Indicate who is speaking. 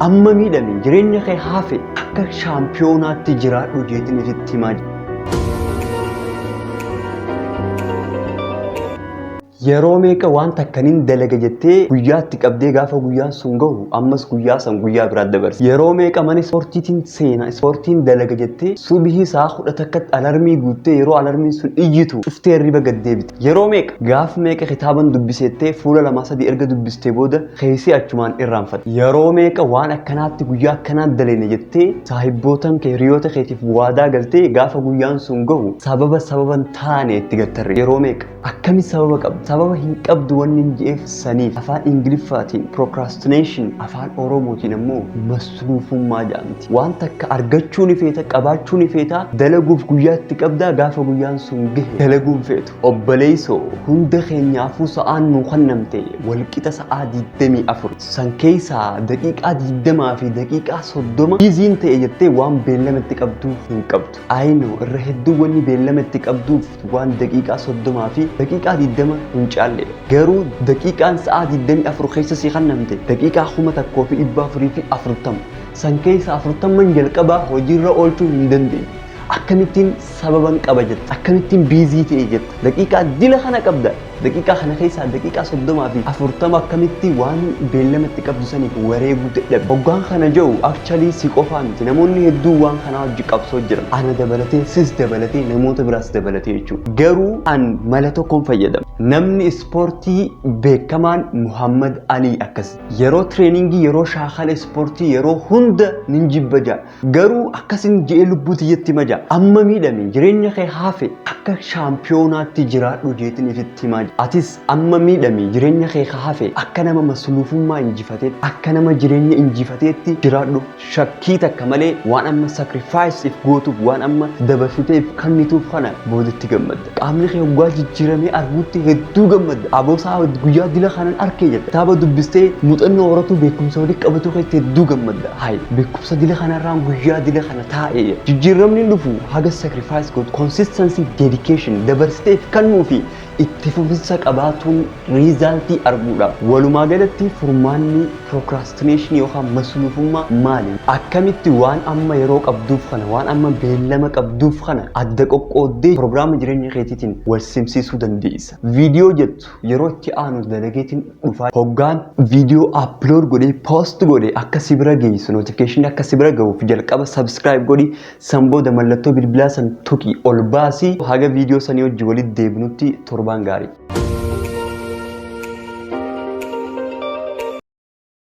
Speaker 1: Amma miidhame, jireenya kee hafe akka shaampiyonaatti jiraadhu jeetiin ifitti himaa jira. Yeroo meeqa waan takkaniin dalaga jettee guyyaatti qabdee gaafa guyyaan sun gahu ammas guyyaa san guyyaa biraatti dabarsa. Yeroo meeqa mana ispoortiitiin seena, ispoortiin dalaga jettee subihii sa'a 11tti alarmii guuttee yeroo alarmiin sun iyyitu cuftee hirriba gad deebite. Yeroo meeqa gaaf meeqa kitaaban dubbisettee fuula lamaa sadii erga dubbistee booda keessee achumaan irraanfatte. Yeroo meeqa waan akkanaatti guyyaa akkanaan dalene jettee saahibbootan kee, hiriyoota keetiif waadaa galtee gaafa guyyaan sun gahu sababa sababan taane itti gattarre. Yeroo meeqa akkami sababa qabdu? Sababa hin qabdu wanni hin je'eef saniif. Afaan Ingiliffaatiin procrastination, afaan Oromootiin ammoo masruufummaa jedhamti. Waan takka argachuu ni feeta, qabaachuu ni feeta, dalaguuf guyyaa itti qabdaa, gaafa guyyaan sun gahe dalaguu hin feetu. Obboleessoo, hunda keenyaafuu sa'aan nuu kennamte walqixa sa'aa 24. San keessaa daqiiqaa 20 fi daqiiqaa 30 busyn ta'e jettee waan beellama itti qabduuf hin qabdu. I know, irra hedduu wanni beellama itti qabduuf waan daqiiqaa 30 fi daqiiqaa 20 hin caalledha. Garuu daqiiqaan sa'aa 24 keessa si kennamte daqiiqaa 1440. San keessa 40 jalqabaa hojiirra oolchuu hin dandeenye. Akkamittiin sababan qaba jetta? Akkamittiin busy ta'e jetta? Daqiiqaa dila kana qabda. Daqiiqaa kana keessaa daqiiqaa 30 fi 40 akkamitti waan beellama itti qabdu saniif wareeguu dadhabde? Hoggaan kana jiru actually si qofaa miti. Namoonni hedduu waan kanaa hojii qabsoo jiran. Ana dabalatee, sis dabalatee, namoota biraas dabalatee jechuudha. Garuu an mala tokkoon fayyadama. Namni ispoortii beekamaan Muhammad Ali akkas. Yeroo trainingii, yeroo shaakala ispoortii yeroo hunda nin jibba ja'a. Garuu akkasin je'ee lubbuu tiyyatti hima ja'a. Amma miidhame, jireenya kee hafe akka shaampiyonaatti jiraadhu jeetiin ifitti himaa jira. Atis amma miidhame, jireenya kee hafe akka nama masluufummaa injifateetti, akka nama jireenya injifateetti jiraadhu. Shakkii takka malee waan amma sacrifice if gootuuf, waan amma dabarsitee if kennituuf kana boodatti gammadda. Qaamni kee waggaa jijjiiramee arguutti hedduu gammadda. Aboosaa guyyaa dila kanan arkee jetta. Kitaaba dubbistee muuxannoo horatu, beekumsa walitti qabatu keessatti hedduu gammadda. Hayi, beekumsa dila kanarraan guyyaa dila kana taa'ee jetta. Jijjiiramni hin dhufu haga sacrifice gootu, consistency, dedication dabarsitee if kennuu fi itti fufinsa qabaatuun resultii arguudha. Walumaa galatti furmaanni procrastination yookaan masluufummaa maali? Akkamitti waan amma yeroo qabduuf kana, waan amma beellama qabduuf kana adda qoqqooddee piroogiraama jireenya keetiitiin wal simsiisuu dandeessa? Viidiyoo jettu yeroo itti aanu dalageetiin dhufaa. Hoggaan viidiyoo upload godhee post godhee akka si bira geessu, notification akka si bira gahuuf jalqaba subscribe godhi, san booda mallattoo bilbilaa san tuqi ol baasii. Haga viidiyoo sanii hojii walitti deebinutti torbaan gaarii.